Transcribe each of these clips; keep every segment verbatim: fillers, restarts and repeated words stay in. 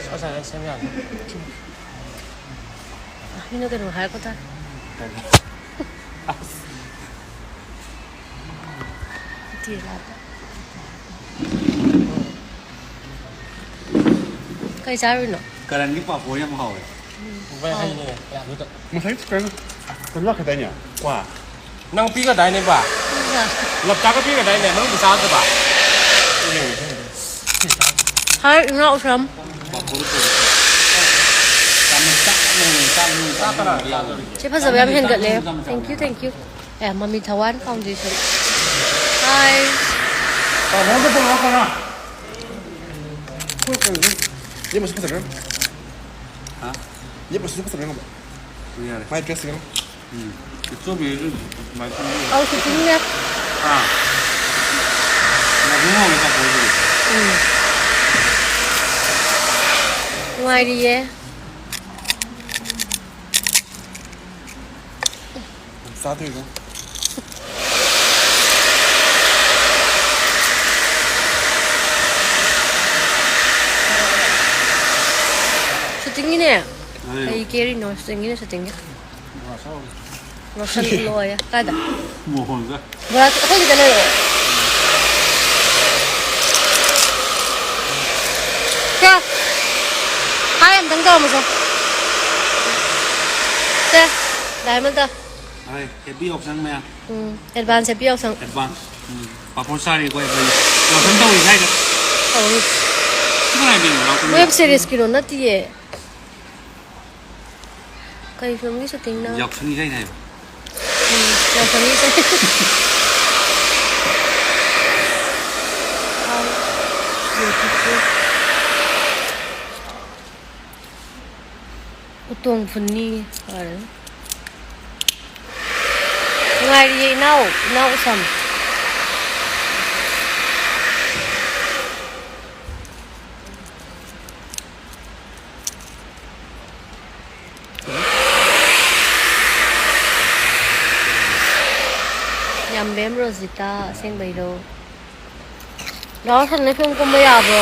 ꯉꯁꯥꯏ ꯁꯦꯝ ꯌꯥꯅꯤ꯫ ꯃꯤꯅ ꯀꯩꯅꯣ ꯍꯥꯏꯔꯛꯄ ꯇꯥꯔꯦ꯫ ꯀꯩ ꯆꯥꯔꯨꯏꯅꯣ? ꯀꯔꯟꯒꯤ ꯄꯥꯐꯣꯔ ꯌꯥꯝ ꯍꯥꯎꯋꯦ꯫ ꯉꯁꯥꯏ ꯀꯩꯅꯣ ꯀꯩꯅꯣ ꯂꯥꯛꯈꯤꯗꯥꯏꯅꯦ? ꯀ꯭ꯋꯥ꯫ ꯅꯪ ꯄꯤꯒꯗꯥꯏꯅꯦ, ꯕꯥ? ꯂꯞꯇꯥꯒ ꯄꯤꯒꯗꯥꯏꯅꯦ? ꯃꯅꯨꯡꯗ ꯆꯥꯗꯕ? ꯍꯥꯏ, ꯏꯃꯥ ꯎꯁ꯭ꯔꯝ꯫ ꯆꯥꯛ ꯀꯅꯥ ꯆꯥꯗꯣꯔꯤꯒꯦ? ꯁꯤ ꯐꯖꯕ ꯌꯥꯝ ꯍꯦꯟꯒꯠꯂꯦ꯫ Thank you, thank you꯫ ꯑꯦ, ꯃꯃꯤ ꯊꯋꯥꯟ foundation꯫ ꯍꯥꯏ꯫ ꯌꯦꯡꯕꯁꯨ ꯐꯖꯈ꯭ꯔꯦ꯫ ꯍꯥ? ꯌꯦꯡꯕꯁꯨ ꯐꯖꯈ꯭ꯔꯦ꯫ ꯌꯥꯔꯦ꯫ My dress ꯌꯦꯡꯉꯣ꯫ ꯎꯝ꯫ ꯏꯆꯣꯕꯤꯁꯨ ꯑꯗꯨꯃꯥꯏꯅ ꯇꯧꯕꯤꯌꯨ꯫ ꯑꯧ, shooting ꯅꯦ꯫ ꯑꯥ꯫ ꯌꯥꯝ ꯅꯨꯡꯉꯥꯏꯕ ꯇꯧꯕꯤꯌꯨ꯫ ꯎꯝ꯫ ꯅꯨꯡꯉꯥꯏꯔꯤꯌꯦ꯫ ꯆꯥꯗꯣꯏꯅꯣ? Shooting ꯒꯤꯅꯦ꯫ ꯑꯗꯨ ꯀꯩ ꯀꯦꯔꯤꯅꯣ? Shooting ꯒꯤꯅꯦ, shooting ꯒꯤ꯫ ꯂꯣꯏꯁꯜ ꯂꯣꯏꯔꯦ꯫ ꯀꯥꯏꯗ? ꯃꯣꯍꯣꯟꯒ꯫ ꯕꯣꯔꯥ ꯑꯩꯈꯣꯏꯒꯤꯗ ꯂꯩꯔꯛꯑꯣ꯫ ꯁꯦ꯫ ꯍꯥꯏ ꯑꯝꯇꯪ ꯇꯧꯔꯝꯃꯨꯁꯦ꯫ ꯁꯦ꯫ Diamond ꯇ꯫ ꯍꯣꯏ, happy ꯌꯥꯎꯁꯪ ꯃꯌꯥꯝ꯫ ꯎꯝ, advance happy ꯌꯥꯎꯁꯪ꯫ Advance꯫ ꯎꯝ, ꯄꯥꯐꯣꯔ ꯆꯥꯔꯤ ꯑꯩꯈꯣꯏ, ꯑꯩꯈꯣꯏ ꯌꯥꯎꯁꯪ ꯇꯧꯔꯤ ꯁ꯭ꯋꯥꯏꯗ꯫ ꯇꯧꯔꯤ꯫ ꯁꯤ ꯅꯨꯡꯉꯥꯏꯕꯤꯅꯦ, ꯌꯥꯎꯁꯪ꯫ Web series ꯀꯤꯔꯣ? ꯅꯠꯇꯤꯌꯦ꯫ ꯀꯩ ꯐꯤꯂꯝꯒꯤ shooting ꯅꯣ? ꯌꯥꯎꯁꯪ ꯏꯁꯩꯅꯦ ꯍꯥꯏꯕ꯫ ꯎꯝ, ꯌꯥꯎꯁꯪꯒꯤ ꯏꯁꯩ꯫ How beautiful. ꯎꯇꯣꯡ ꯐꯨꯟꯅꯤ ꯍꯥꯏꯔꯦ꯫ ꯅꯨꯡꯉꯥꯏꯔꯤꯌꯦ ꯏꯅꯥꯎ, ꯏꯅꯥꯎ ꯎꯁꯝ꯫ ꯌꯥꯝꯕꯦꯝ ꯔꯣꯖꯤꯇꯥ, ꯑꯁꯦꯡꯕꯩꯔꯣ? ꯗꯥ ꯁꯟꯅ ꯐꯤꯂꯝ ꯀꯨꯝꯕ ꯌꯥꯕ꯭ꯔꯣ?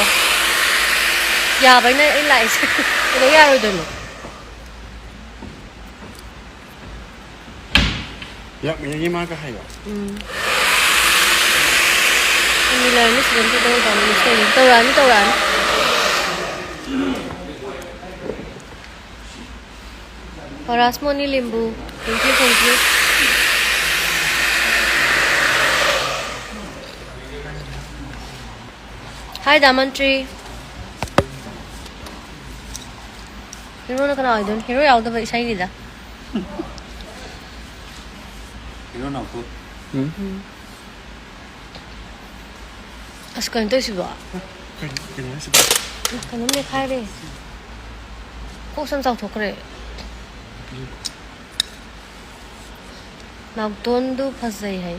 ꯌꯥꯕꯩꯅꯦ ꯑꯩ ꯂꯥꯛꯏꯁꯦ꯫ ꯀꯩꯗꯧ ꯌꯥꯔꯣꯏꯗꯣꯏꯅꯣ? ꯌꯥꯝ ꯃꯤꯅꯤꯠ ꯃꯉꯥꯒ ꯍꯥꯏꯕ꯫ ꯎꯝ꯫ ꯃꯤ ꯂꯩꯔꯝꯃꯤ ꯁꯤꯗ ꯑꯝꯇ ꯇꯧꯔꯛꯑꯣ, ꯇꯧꯔꯛꯑꯅꯤ, ꯇꯧꯔꯛꯑꯅꯤ꯫ ꯄꯔꯥꯁꯃꯣꯅꯤ Limbu, thank you, thank you. Hi, ꯗꯥ ꯃꯟꯇ꯭ꯔꯤ꯫ ꯍꯦꯔꯣꯅ ꯀꯅꯥ ꯑꯣꯏꯗꯣꯏꯅꯣ? ꯍꯦꯔꯣ ꯌꯥꯎꯗꯕ ꯏꯁꯩꯅꯤꯗ꯫ ꯍꯦꯔꯣ ꯅꯥꯎꯊꯣꯛ꯫ ꯎꯝ꯫ ꯎꯝ꯫ ꯑꯁ, ꯀꯩꯅꯣ ꯇꯧꯔꯤꯁꯤꯕꯣ? ꯀꯩꯅꯣ, ꯀꯩꯅꯣ ꯍꯥꯏꯁꯤꯕꯣ? ꯀꯩꯅꯣꯝ ꯅꯦꯠꯈꯥꯏꯔꯦ꯫ ꯀꯣꯛꯁꯦ ꯌꯥꯝ ꯆꯥꯎꯊꯣꯛꯈ꯭ꯔꯦ꯫ ꯎꯝ꯫ ꯅꯥꯎꯇꯣꯟꯗꯨ ꯐꯖꯩ ꯍꯥꯏ꯫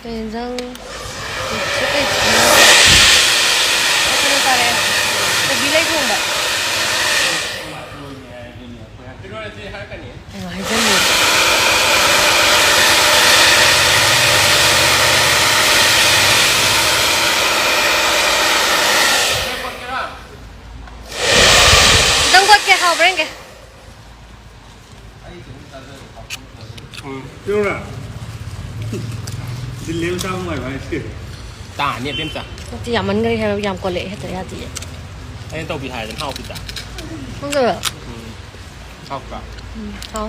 ꯀꯩ ꯌꯦꯟꯖꯥꯡ? ꯀꯩꯅꯣ ꯆꯥꯔꯛꯑꯦ꯫ ꯀꯣꯕꯤ ꯂꯩ ꯊꯣꯡꯕ꯫ ꯀꯩꯅꯣ ꯍꯥꯏꯖꯜꯂꯦ꯫ ꯈꯤꯇꯪ ꯀꯣꯠꯀꯦ, ꯍꯥꯎꯕ꯭ꯔꯥ ꯌꯦꯡꯒꯦ꯫ ꯎꯝ, ꯄꯤꯔꯛꯎꯔꯥ? ꯗꯤꯜꯂꯦꯟ ꯆꯥꯕ ꯅꯨꯡꯉꯥꯏꯕ ꯍꯥꯏꯁꯦ꯫ ꯇꯥꯅꯤ, ꯑꯕꯦꯝꯆꯥ꯫ ꯅꯠꯇꯦ, ꯌꯥꯝꯃꯟꯈ꯭ꯔꯦ ꯍꯥꯏꯕ, ꯌꯥꯝ ꯀꯣꯜꯂꯛꯑꯦ, ꯍꯦꯛꯇ ꯌꯥꯗꯤꯌꯦ꯫ ꯑꯩꯅ ꯇꯧꯕꯤ ꯍꯥꯏꯗꯅ ꯍꯥꯎꯈꯤꯗ꯭ꯔꯥ? ꯈꯪꯗꯕ꯭ꯔꯣ? ꯎꯝ, ꯍꯥꯎꯇ꯭ꯔꯥ? ꯎꯝ, ꯍꯥꯎ꯫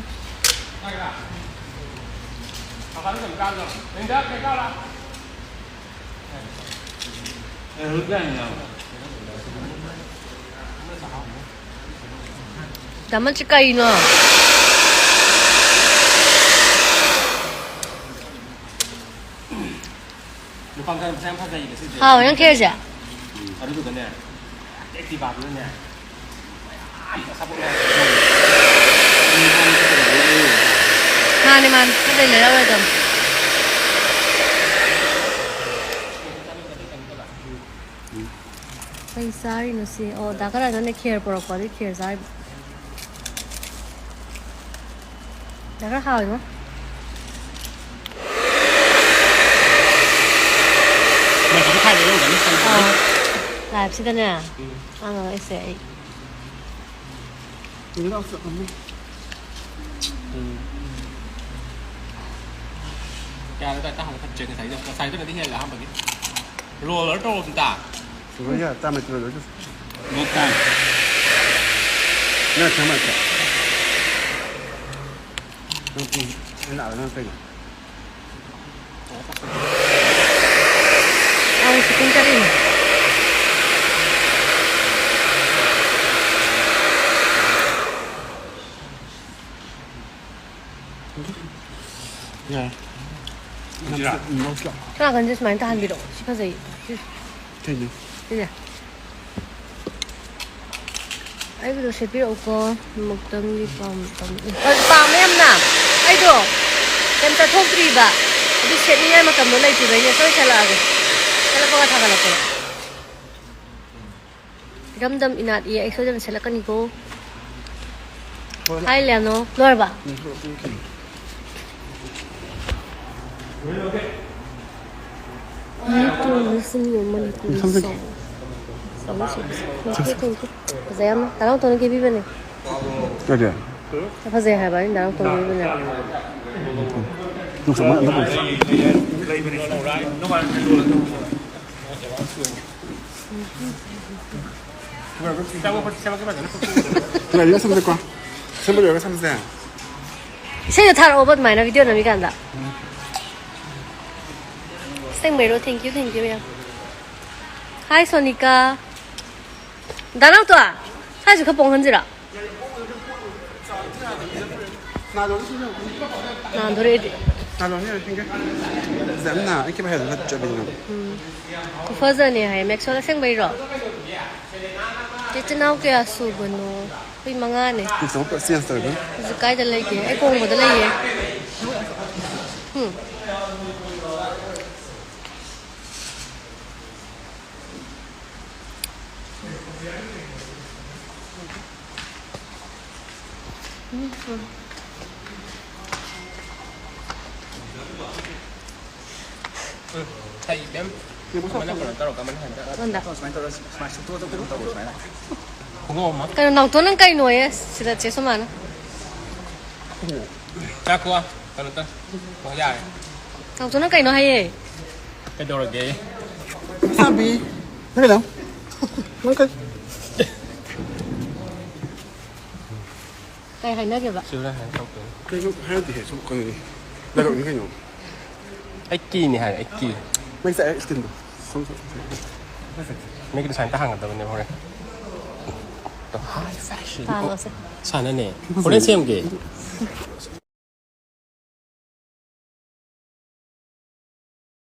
ꯗꯥ ꯃꯟꯇ꯭ꯔꯤ, ꯀꯩꯅꯣ? ꯅꯨꯄꯥ ꯃꯆꯥ ꯃꯁꯥ ꯌꯥꯝ ꯐꯖꯩꯌꯦ ꯉꯁꯤꯁꯦ꯫ ꯍꯥꯎꯋꯦ ꯅꯪ ꯈꯦꯔꯁꯦ? ꯑꯗꯨꯗꯨꯒꯅꯦ, Activa-ꯗꯨꯅꯅꯦ, ꯃꯌꯥꯝ ꯑꯆꯥꯄꯣꯠ ꯃꯌꯥꯝ꯫ ꯃꯥꯅꯦ, ꯃꯥꯅꯦ꯫ ꯑꯇꯩ ꯂꯩꯔꯛꯑꯔꯣꯏꯗꯕꯅꯦ꯫ ꯀꯩ ꯆꯥꯔꯤꯅꯣ ꯁꯤ? ꯑꯣ, ꯗꯥ ꯀꯔꯅꯅꯦ ꯈꯦꯔ ꯄꯨꯔꯛꯄ, ꯑꯗꯨꯏ ꯈꯦꯔ ꯆꯥꯔꯤꯕ꯫ ꯗꯥ ꯀꯔ ꯍꯥꯎꯋꯤꯉꯣ꯫ ꯂꯧꯒꯅꯤ ꯈꯟꯕꯅꯤ꯫ ꯑꯥ, live ꯁꯤꯗꯅꯦ꯫ ꯎꯝ꯫ ꯑꯥ, ꯑꯩꯁꯦ ꯑꯩ꯫ ꯎꯝ꯫ ꯌꯥꯔꯦ, ꯇꯥ, ꯇꯥ, ꯍꯪꯕ ꯐꯠꯇ꯭ꯔꯦ ꯉꯁꯥꯏꯗꯣ꯫ ꯉꯁꯥꯏꯗꯨꯅꯗꯤ ꯍꯦꯜꯂꯦ ꯑꯍꯥꯟꯕꯒꯤ꯫ Roller ꯇꯧꯔꯣ ꯑꯝꯇ꯫ ꯁꯨꯒꯔ ꯌꯥ ꯆꯥꯝꯃ ꯀꯤꯂꯣꯗ ꯑꯗꯨꯝ꯫ ꯅꯣ ꯇꯥꯏꯝ꯫ ꯅꯪ ꯊꯝꯃ ꯆꯦ꯫ ꯅꯪ ꯄꯨꯡ ꯑꯩ ꯂꯥꯛꯑꯒ ꯅꯪ ꯀꯩꯅꯣ? ꯑꯥ, ꯁꯤꯇꯤꯡ ꯆꯠꯂꯤꯅꯦ꯫ ꯌꯥꯔꯦ꯫ ꯁꯣꯝ ꯅꯥꯀꯟꯁꯦ ꯁꯨꯃꯥꯏꯅ ꯇꯥꯍꯟꯕꯤꯔꯛꯑꯣ꯫ ꯁꯤ ꯐꯖꯩ꯫ ꯁꯤ꯫ ꯀꯩꯅꯣ? ꯁꯤꯁꯦ꯫ ꯑꯩꯒꯤꯗꯣ ꯁꯦꯠꯄꯤꯔꯛꯎꯀꯣ꯫ ꯃꯨꯛꯇꯪꯒꯤ ꯄꯥꯝ-, ꯄꯥꯝ-, ꯄꯥꯝꯃꯦ ꯌꯥꯝꯅ꯫ ꯑꯩꯗꯣ ꯀꯩꯝ ꯆꯠꯊꯣꯛꯇ꯭ꯔꯤꯕ꯫ ꯑꯗꯨ ꯁꯦꯠꯅꯤꯡꯉꯥꯏ ꯃꯇꯝꯗꯣ ꯂꯩꯇ꯭ꯔꯤꯕꯩꯅꯦ꯫ ꯁꯣꯏ ꯁꯦꯠꯂꯛꯑꯒꯦ꯫ ꯁꯦꯠꯂꯛꯄꯒ ꯊꯥꯒꯠꯂꯛꯀꯦ꯫ ꯏꯔꯝꯗꯝ ꯏꯅꯥꯠ ꯏꯌꯦ, ꯑꯩ ꯁꯣꯏꯗꯅ ꯁꯦꯠꯂꯛꯀꯅꯤꯀꯣ꯫ ꯍꯣꯏ꯫ ꯍꯥꯏ, ꯂꯤꯌꯥꯅꯣ꯫ ꯂꯣꯏꯔꯕ? ꯎꯝ, ꯍꯣꯏ, ꯍꯣꯏ, ꯍꯣꯏ꯫ ꯃꯅꯤꯄꯨꯔ ꯂꯤꯁꯤꯡ ꯑꯃ ꯃꯅꯤꯄꯨꯔꯤ ꯁꯝꯖꯒꯦ꯫ Song꯫ Song ꯁꯤ ꯐꯖꯩ ꯌꯥꯝꯅ꯫ ꯗꯥ ꯅꯥꯎꯇꯣꯟꯅ ꯀꯦꯕꯤꯕꯅꯦ꯫ ꯀꯔꯤ? ꯐꯖꯩ ꯍꯥꯏꯕ, ꯑꯩꯅ ꯗꯥ ꯅꯥꯎꯇꯣꯟ ꯀꯦꯕꯤꯕꯅꯦ꯫ ꯅꯨꯡꯁꯥ ꯃꯔꯛ ꯑꯃ ꯇꯧꯁꯤ꯫ ꯂꯣꯏꯔꯒ ꯁꯝꯁꯦꯀꯣ꯫ ꯁꯦꯝꯕ ꯂꯣꯏꯔꯒ ꯁꯝꯁꯦ꯫ ꯏꯁꯩꯗꯣ ꯊꯥꯔꯛꯑꯣꯕ ꯑꯗꯨꯃꯥꯏꯅ video ꯅꯝꯃꯤꯀꯥꯟꯗ꯫ ꯑꯁꯦꯡꯕꯩꯔꯣ? Thank you, thank you ꯌꯥꯝ꯫ Hi, ꯁꯣꯅꯤꯀꯥ꯫ ꯗꯥ ꯅꯥꯎꯇꯣ, ꯁ꯭ꯋꯥꯏꯁꯨ ꯈꯔ ꯄꯣꯡꯍꯟꯁꯤꯔꯣ? ꯅꯥꯗꯣꯔꯦ ꯑꯩꯗꯤ꯫ ꯐꯖꯅ ꯑꯩ ꯀꯩꯝ ꯍꯥꯏꯔꯣꯏ, ꯅꯠꯇ꯭ꯔꯕꯅꯤꯅ꯫ ꯎꯝ꯫ ꯈꯨꯐꯖꯅꯦ ꯍꯥꯏꯌꯦ, ꯃꯦꯛꯁꯣꯜ ꯑꯁꯦꯡꯕꯩꯔꯣ? ꯏꯆꯤꯟ ꯏꯅꯥꯎ ꯀꯌꯥ ꯁꯨꯕꯅꯣ? ꯑꯩꯈꯣꯏ ꯃꯉꯥꯅꯦ꯫ ꯀꯨꯛꯁꯨ ꯑꯃꯨꯛꯀ change ꯇꯧꯔꯦ꯫ ꯍꯧꯖꯤꯛ ꯀꯥꯏꯗ ꯂꯩꯒꯦ? ꯑꯩ ꯀꯣꯡꯕꯗ ꯂꯩꯌꯦ꯫ ꯎꯝ꯫ ꯎꯝ, ꯎꯝ꯫ ꯎꯝ, ꯊꯛꯏ, ꯃꯦꯝ꯫ ꯌꯦꯡꯉꯣ, ꯁꯣꯝꯗ꯫ ꯀꯃꯥꯏꯅ ꯇꯧꯔꯣ, ꯀꯃꯥꯏꯅ ꯍꯟꯗ? ꯁꯣꯝꯗ꯫ ꯁꯨꯃꯥꯏꯅ ꯇꯧꯔꯣ, ꯁꯨꯃꯥꯏꯅ ꯁꯨꯝ ꯇꯣꯛꯑꯣ, ꯇꯣꯛꯑꯣ, ꯇꯣꯛꯑꯣ, ꯁꯨꯃꯥꯏꯅ꯫ ꯈꯣꯡꯎꯞ ꯑꯃ꯫ ꯀꯩꯅꯣ, ꯅꯥꯎꯇꯣꯟ, ꯅꯪ ꯀꯩꯅꯣꯌꯦ? ꯁꯤꯗ ꯆꯦ ꯁꯣꯃꯥꯅ꯫ ꯉꯥꯏꯈꯣ, ꯀꯩꯅꯣ ꯇꯧ꯫ ꯑꯣ, ꯌꯥꯔꯦ꯫ ꯅꯥꯎꯇꯣꯟ, ꯅꯪ ꯀꯩꯅꯣ ꯍꯥꯏꯌꯦ? ꯀꯩꯗꯧꯔꯒꯦ? ꯁꯥꯕꯤ꯫ ꯅꯪ ꯀꯩꯅꯣ? ꯅꯪ ꯀꯩ-, ꯀꯩ ꯍꯥꯏꯅꯒꯦꯕ? ꯁꯤꯕꯨ ꯅꯪ ꯍꯥꯏꯅ ꯇꯧꯔꯛꯇꯣꯏꯅꯤ꯫ ꯀꯩꯅꯣ ꯍꯥꯏꯔꯗꯤꯍꯦ, ꯁꯨꯝ ꯀꯩꯅꯣꯅꯤ꯫ ꯗꯥꯏꯂꯣꯒꯅꯤ ꯀꯩꯅꯣ꯫ ꯑꯩ ꯀꯤꯅꯤ ꯍꯥꯏꯔꯦ, ꯑꯩ ꯀꯤ꯫ ꯃꯩ ꯆꯥꯛꯑꯦ ꯁ꯭ꯀꯤꯟꯗꯣ꯫ ꯁꯨꯝ, ꯁꯨꯝ, ꯁꯨꯝ꯫ ꯃꯤꯒꯤꯗꯤ ꯁꯨꯃꯥꯏꯅ ꯇꯥꯍꯟꯒꯗꯕꯅꯦ ꯍꯣꯔꯦꯟ꯫ ꯍꯥꯏ ꯐꯦꯁꯟ꯫ ꯇꯥꯍꯜꯂꯣꯁꯦ꯫ ꯁꯥꯟꯅꯅꯦ꯫ ꯍꯣꯔꯦꯟ ꯁꯦꯝꯒꯦ꯫